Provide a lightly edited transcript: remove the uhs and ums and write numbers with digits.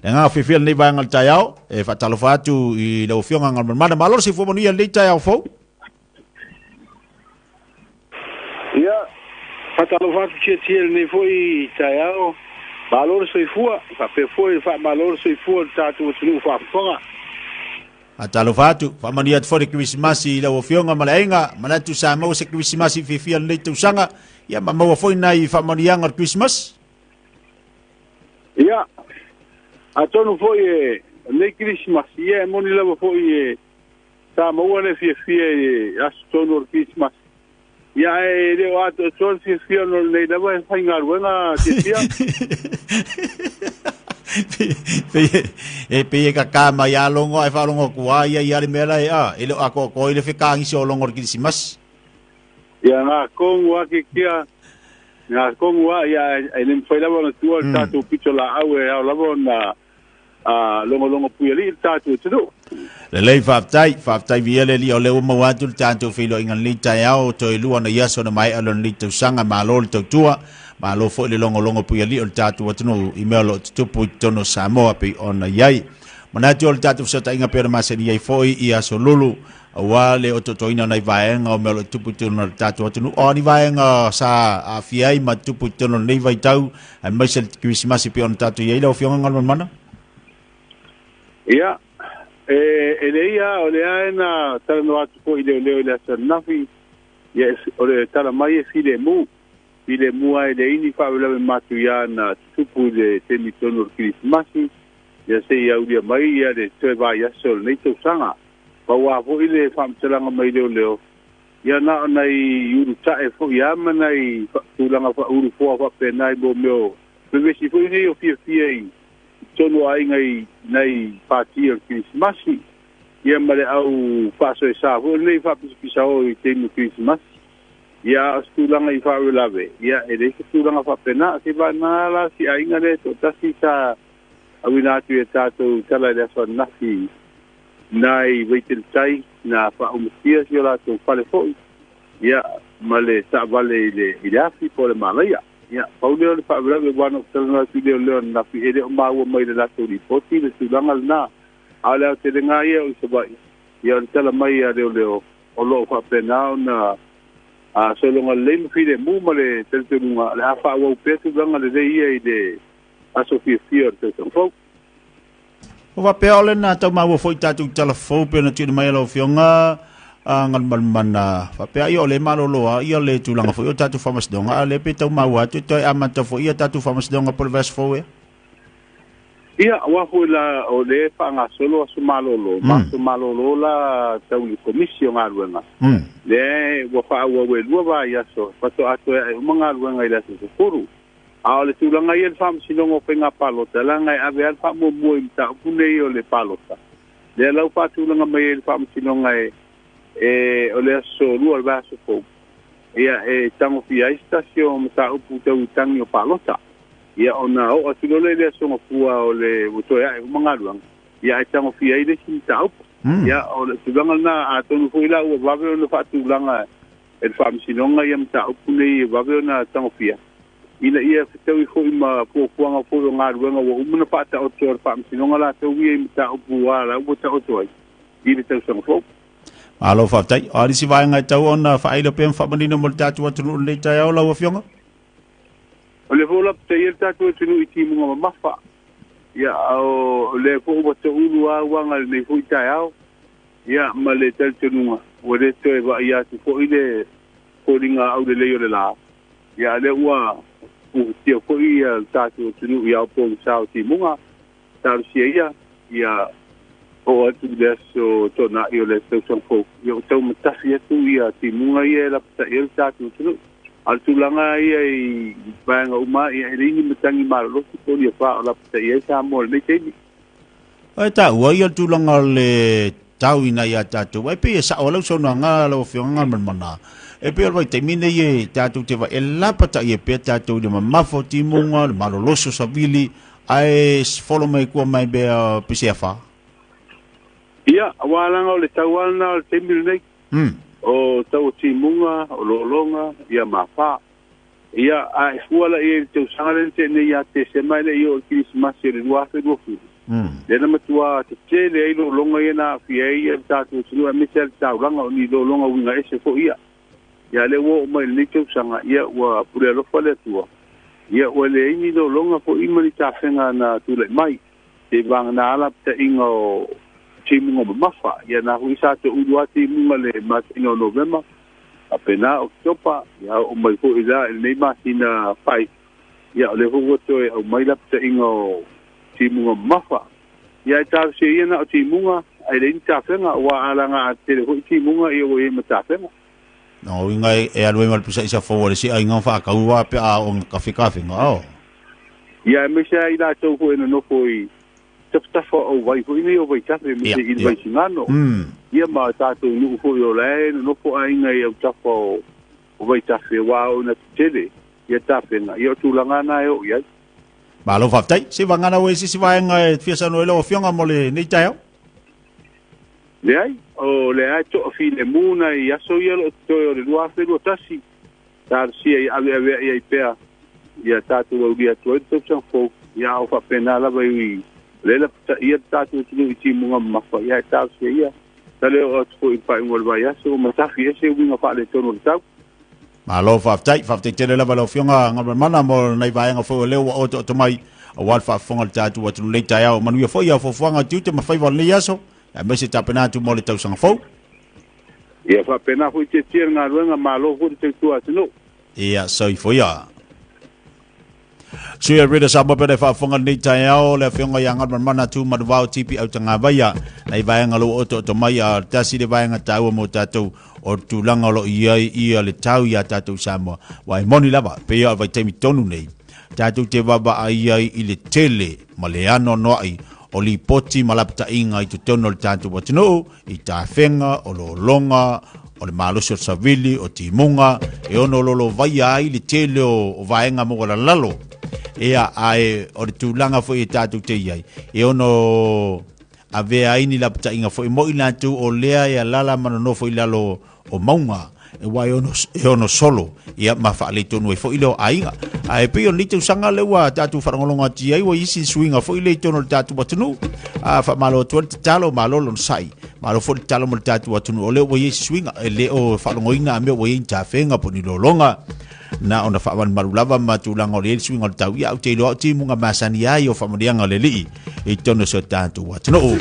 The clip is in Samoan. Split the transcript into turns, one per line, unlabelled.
Le agaga fiafia lenei vaega o le taeao e faatalofa atu i lau Afioga Galumalemana. Malo le soifua manuia i lenei taeao fou.
Ia, faatalofa atu Tiatia i lenei foi taeao. Malo le soifua, faapea foi le faamalo le soifua i le tatou atunuu faafofoga.
Faatalofa atu, faamanuia atu foi le Kerisimasi i lau Afioga ma le aiga. Manatu sa maua se Kerisimasi fiafia i lenei tausaga, ia ma maua foi nai faamanuiaga o le Kerisimasi.
Ia, atonu foi e lenei Kerisimasi, ia e moni lava foi e sa maua le fiafia i aso tonu o le Kerisimasi. Ia, ae le o atoatoa le fiafia ona o lenei lava e faigaluega fiafia.
E pei e kaka mai a logo ae faalogo atu a ia ia le mea la e a e le o atoatoa i le fekagisi o logo o le Kerisimasi.
Ia ngā kongu a ke kia, ngā kongu a ia e le mawhai lava ona tua le tātou pito la au e ao lava ona logologo puialii le tatou atunuu.
Lelei, faafetai, faafetai viia le Alii o lea ua maua atu le tatou feiloaiga i lenei taeao, toe lua nai aso ona maea lea o lenei tausaga. Malo le tautua, malo foi le logologo puialii o le tatou atunuu i mea o lo o tutupu i totonu o Samoa pei ona i ai. Manatu o le tatou fesootaiga pei ona masani ai foi i aso lulu aua le otootoina o nai vaega o mea o lo o tutupu i totonu o le tatou atunuu, o ni vaega sa aafia ai ma tutupu i totonu o lenei vaitau aemaise le Kerisimasi pei ona tatou i ai lau Afioga Galumalemana.
Ia, e le ia, o lea e na talanoa atu foi i leoleo i le aso ananafi, ia, o le tala mai e filemu. Filemu lava e leai ni faalavelave matuia na tutupu i le taimi tonu o le Kerisimasi, ia se i aulia mai ia le toe vaiaso o lenei tausaga. Pau lava foi le faamatalaga mai leoleo, ia na o nai ulutae foi lava ma nai tulaga ulufoa faapena i mea o vevesi foi nei o fiafia i totonu o aiga i nai pati o le Kerisimasi, ia ma le au faasoesa foi lenei faapisapisao i taimi o Kerisimasi. Ia a o se tulaga i faalavelave, ia e leai se tulaga faapena. Se vagana la si aiga lea e toatasi sa auina atu i a tatou tala i le aso ananafi nai Vaiteletai na faaumatia si o latou fale foi, ia, ma le taavale i le, i le afi po o le malaia. Ia, pau lea o le faalavelave ua na ou talanoa atu i leoleo ananafi, e le o maua mai i le latou lipoti le tulaga lena. A o le aotelega ia o i Savaii, ia o le tala mai a leoleo o lo o faapena ona sologa lelei ma filemu ma le talitonuga o le a faaauau pea tulaga lelei ia i le aso fiafia o le tausaga fou.
Ua faapea o lena tau maua foi tatou tala fou pei ona tuuina mai e lau Afioga Galumalemana. Faapea ia o lea e malolo lava ia le tulaga foi o tatou faamasinoga, a o lea pei tau maua atu e toe amata foi ia tatou faamasinoga po o le vaiaso fou ea?
Ia, aua foi la o lea e faagasolo aso malolo, ma aso malolo la tau i le Komisi o Galuega, lea ua faaauau e lua vaiaso faatoa toe ae uma galuega i le aso 10. A o le tulaga ia i le Faamasinoga o Faiga Palota, leaga e ave lava le faamuamua i mataupu nei o le palota, lea la ua faatulaga mai ai le Faamasinoga e, e o le aso 2 o le vaiaso fou, ia e tagofia ai se tasi o mataupu tau i tagi o palota. Ia ona oo atu loa lea i le aso Gafua o le ua toe ae uma galuega, ia ae tagofia ai le isi mataupu. Ia o le tulaga lena, atonu foi la ua vave ona faatulaga e le Faamasinoga ia mataupu nei e vave ona tagofia, ina ia fetaui foi ma fuafuaga foi o galuega ua uma ona faataoto a le Faamasinoga latou ia i mataupu a la ua taoto ai i le tausaga fou.
Malo faafetai. O a nisi vaega e tatau ona faailo pea ma faamanino mo le tatou atunuu i lenei taeao lau Afioga?
O lea foi ua lapataia le tatou atunuu i timuga mamafa. Ia, o lea foi ua toulu lava uaga i lenei foi taeao. Ia, ma le talitonuga, ua le toe vaaia atu foi le foliga aulelei o le la, ia, a o lea ua ufitia foi le tatou atunuu i aopogisa o timuga. Talosia ia, ia oo atu i le aso Toonai o le tausaga fou, ia ua taumatafi atu ia timuga ia e lapataia ai le tatou atunuu. A o le tulaga ia i vaega uma, ia e leai ni matagi malolosi po o ni afa o lapataia ai Samoa i lenei taimi.
E taua ia le tulaga o le tau ina ia tatou, ai pei e sao lau saunoaga lau Afioga Galumalemana. E pei o le vaitaimi nei e tatou te vaai e lapataia pea tatou i le mamafa o timuga, le malolosi o savili, ae folo mai kua mai mea pei se afa.
Ia, aua leaga o le tau lava lena o le taimi lenei. O tau o timuga, o lologa, ia ma afa. Ia, a e fua la i ai i le tausaga lea na tea nei ia Tesema e le i oo i le Kirisimasi o le 2020, lea na matua tetele ai lologa ia na aafia ai le tatou atunuu aemaise lava le taulaga, o ni lologa uiga ese foi ia. Ia, a o lea ua oo mai i lenei tausaga, ia, ua pule alofa le Atua, ia, ua leai ni lologa foi ma ni tafega na tulai mai. Seivagana lapataiga o timuga mamafa. Ia na foi sa toulu lava timuga le masina o Novema, faapena Oketopa, ia oo mai foi la i lenei masina fai, ia o lea foi ua toe aumai lapataiga o timuga mamafa. Ia ae talosia ia na o timuga ae leai ni tafega, aua a laga a tele foi timuga ia ua i ai ma tafega.
No uiga e alu ai ma le pusaisa fou a le isi aiga faatau a pe a oo ina kafekafega, ao.
Ia aemaise lava i latou foi e nonofo i tafatafa o vai foi nei o Vaitafe aemaise i le Vaisigano. Ia ma tatou nuu foi o la e nonofo aiga i autafa o Vaitafe aua a oo ina tetele ia tafega, ia o tulaga na e oo i ai.
Malo faafetai. Se vagana ua i se isi vaega e fia saunoa ai lau Afioga mo lenei taeao?
Leai, o lea e toafilemu nai aso ia o lo o totoe o le 2021, talosia ia aveaveai ai pea ia tatou aulia atu ai le tausaga fou, ia a o faapena lava i lea lapataia le tatou atunuu i timuga mamafa, ia e talosia ia. Tale oo atu foi i le faaiuga o le vaiaso ua matafi ese uiga faaletonu o le tau.
Malo faafetai, faafetai tele lava lau Afioga Galumalemana mo lenei vaega foi o lea ua otooto mai aua le faafofoga a le tatou atunuu lenei taeao. Manuia foi a fuafuaga o tiute ma faiva o lenei aso, aemaise tapena atu mo le tausaga fou.
Ia faapena foi tietie le galuega, malo foi le tautua atunuu.
Ia soifua ia. Sui Rita Samoa pena e faafofoga lenei taeao le afioga ia Galumalemana Tu Manuvao Tipi Autagavaia nai vaega lo oto oto mai a tasi le vaega taua mo tatou o le tulaga o lo o i ai ia le tau iā tatou Samoa. Ua e moni lava, pei o le vaitaimi tonu nei, tatou te vaavaai ai i le tele ma le anoanoai o lipoti ma lapataiga i totonu o le tatou atunuu, i tafega, o lologa, o le malosi o le savili, o timuga, e ono lolovaia ai le tele o vaega maualalalo. Ia, ae o le tulaga foi e tatou te i ai, e ono avea ai ni lapataiga foi mo i latou o lea e alala ma nonofo i lalo o mauga, aua e ono, e ono solo ia ma faaletonu ai foi lea o aiga. Ae pei o lenei tausaga lea ua tatou faalogologo atu i ai, ua isi suiga foi lea i totonu o le tatou atunuu. A faamalo atu ai le tatalo, malo lona sai. Malo foi le tatalo mo le tatou atunuu, o lea ua i ai se suiga, e le o faalogoina a mea ua i ai ni tafega po o ni lologa na ona faamalumalu lava ma tulaga o le i ai le suiga o le tau. Ia, ou te iloa o timuga masani ai o faamanuiaga o le Alii i totonu o si o tatou atunuu.